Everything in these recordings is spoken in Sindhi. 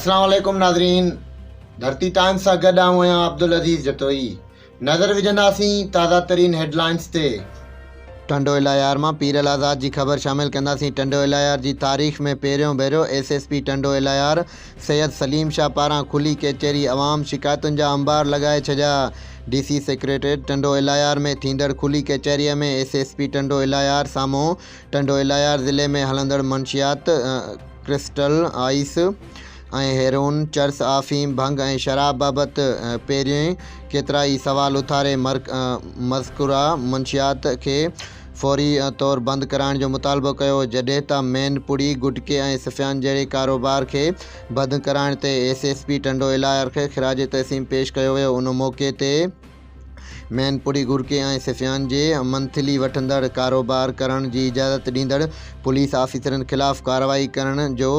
اسلام عليڪم ناظرين ڌرتي ٽائمز سان گڏ آئون آهيان عبدالعزيز جتوئي نظر وجهنداسين تازه ترين هيڊلائنز تي. ٽنڊو الهيار مان پيرل آزاد جي خبر شامل ڪنداسين ٽنڊو الهيار جي تاريخ ۾ پهريون ڀيرو S S P Tando Allahyar Syed Saleem Shah پاران کلي ڪچهري عوام شڪايتن جا انبار لڳائي ڇڏيا D C secretariat Tando Allahyar ۾ ٿيندڙ کلي ڪچهري ۾ S S P Tando Allahyar سامهون ٽنڊو الهيار ضلعي ۾ هلندڙ منشيات ڪرسٽل آئيس ۽ هيروئن، چرس، آفيم، ڀنگ ۽ شراب بابت پهرين ڪيترائي سوال اٿاري مذڪوره منشيات کي فوري طور بند ڪرائڻ جو مطالبو ڪيو، جڏهن ته مين پڙي، گٽڪي ۽ سفيان جهڙي ڪاروبار کي بند ڪرائڻ تي S S P Tando Allahyar کي خراج تحسين پيش ڪيو ويو، ان موقعي تي. مين پڙي گرڪي ۽ سفيان جي منٿلي وٺندڙ ڪاروبار ڪرڻ جي اجازت ڏيندڙ پوليس آفيسرن خلاف ڪارروائي ڪرڻ جو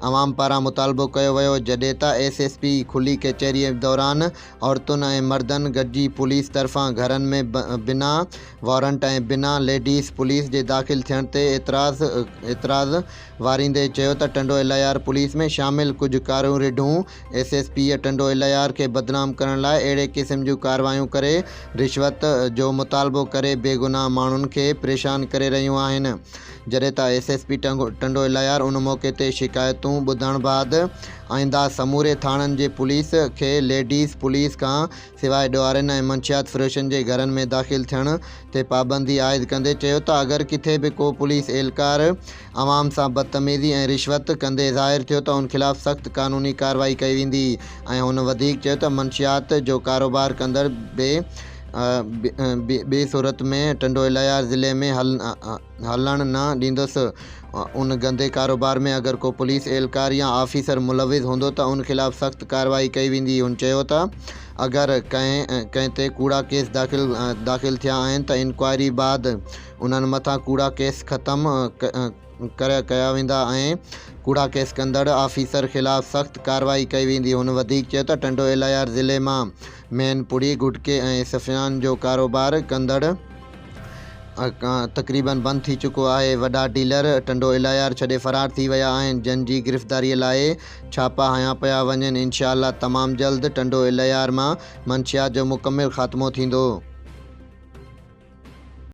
عوام پاران مطالبو ڪيو ويو جڏهن ته ايس ايس پي کلي ڪچهري دوران عورتن ۽ مردن گڏجي پوليس طرفان گهرن ۾ بنا وارنٽ ۽ بنا ليڊيز پوليس جي داخل ٿيڻ تي اعتراض اعتراض واريندي چيو ته ٽنڊو الهيار پوليس ۾ شامل ڪجهه ڪاريون رڍون S S P Tando Allahyar کي بدنام ڪرڻ لاء اهڙي قسم جون ڪارروايون ڪري رشوت جو مطالبو ڪري بيگناهه ماڻهن کي پريشان ڪري رهيون آهن جڏهن ته S S P Tando Allahyar ان موقعي تي شڪايتون ٻڌڻ بعد آئنده سموري ٿاڻن جي پوليس کي ليڊيز پوليس کان سواء ڏوهارين ۽ منشيات فروشن جي گهرن ۾ داخل ٿيڻ تي پابندي عائد ڪندي چيو ته اگر ڪٿي به ڪو پوليس اهلڪار عوام سان بدتميزي ۽ رشوت ڪندي ظاهر ٿيو ته ان خلاف سخت قانوني ڪارروائي ڪئي ويندي ۽ هن وڌيڪ چيو ته منشيات جو ڪاروبار ڪندڙ ٻي صورت ۾ ٽنڊو الهيار ضلعي ۾ هلڻ نه ڏيندس ان گندي ڪاروبار ۾ اگر ڪو پوليس اهلڪار يا آفيسر ملوث هوندو ته ان خلاف سخت ڪارروائي ڪئي ويندي هن چيو ته اگر ڪنهن تي ڪوڙا ڪيس داخل ٿيا آهن ته انڪوائري بعد انهن مٿان ڪوڙا ڪيس ختم ڪيا ويندا ۽ ڪوڙا ڪيس ڪندڙ آفيسر خلاف سخت ڪارروائي ڪئي ويندي. هن وڌيڪ چيو ته ٽنڊو الهيار ضلعي مان مين پڙي، گٽڪي ۽ سفيان جو ڪاروبار ڪندڙ تقريبن بند ٿي چڪو آهي، وڏا ڊيلر ٽنڊو الهيار ڇڏي فرار ٿي ويا آهن، جن جي گرفتاري لاء ڇاپا هنيا پيا وڃن، انشاء الله تمام جلد ٽنڊو الهيار مان منشيات جو مڪمل خاتمو ٿيندو.